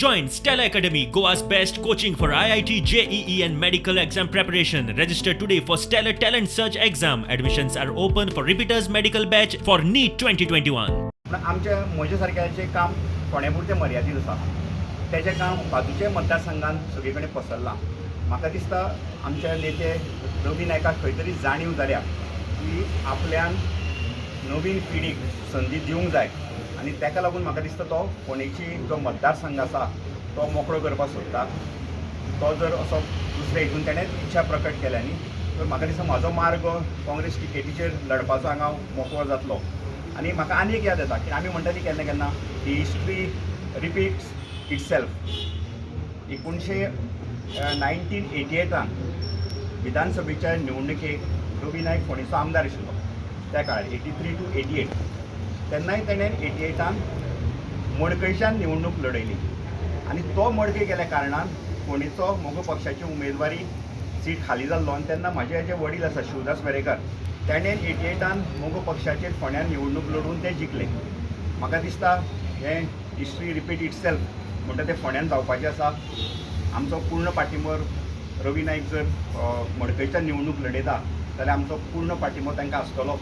Join Stellar Academy, Goa's best coaching for IIT, JEE and medical exam preparation. Register today for Stellar Talent Search exam. Admissions are open for repeaters medical batch for NEET 2021. पूण आमच्या म्हज्या सारक्याचें काम फोंड्या पुरतें मर्यादीत आसा. तेजें काम बाजूच्या मतदारसंघान सगळे कडेन पसरलां. म्हाका दिसता आमचे नेते रवी नायकाक खंय तरी जाणीव जाल्या की आपल्यान नवीन पिढीक संदी दिवंक जाय आनी ताका लागून म्हाका दिसता तो फोंडेची जो मतदारसंघ आसा तो मोकळो करपाक सोदता. तो जर असो दुसऱ्या हितून ताणें इच्छा प्रकट केल्या न्ही, तर म्हाका दिसता म्हाजो मार्ग काँग्रेस टिकेटीचेर लढपाचो हांगा मोकळो जातलो. आनी म्हाका आनी एक याद येता की आमी म्हणटाली केन्ना केन्ना हिस्ट्री रिपीट्स इटसेल्फ. 1988 विधानसभेच्या निवडणुकेक रवी नायक फोंडेचो आमदार आशिल्लो त्या काळार, 83 टू 88. तेन्नाय तेणें 88 मडकयच्यान निवडणूक लढयली आनी तो मडकय गेल्या कारणान फोंडेचो मगो पक्षाची उमेदवारी सीट खाली जाल्लो. आनी तेन्ना म्हाजे जे वडील आसा शिवदास वेरेंकर, तेणें 88 मगो पक्षाचेर फोंड्यान निवडणूक लढून ते जिखले. म्हाका दिसता हें हिस्ट्री रिपीट इटसेल्फ म्हणटा तें फोंड्यान जावपाचें आसा. आमचो पूर्ण पाठिंबो, रवी नायक जर मडकयच्यान निवडणूक लढयता जाल्यार आमचो पूर्ण पाठिंबो तांकां आसतलो.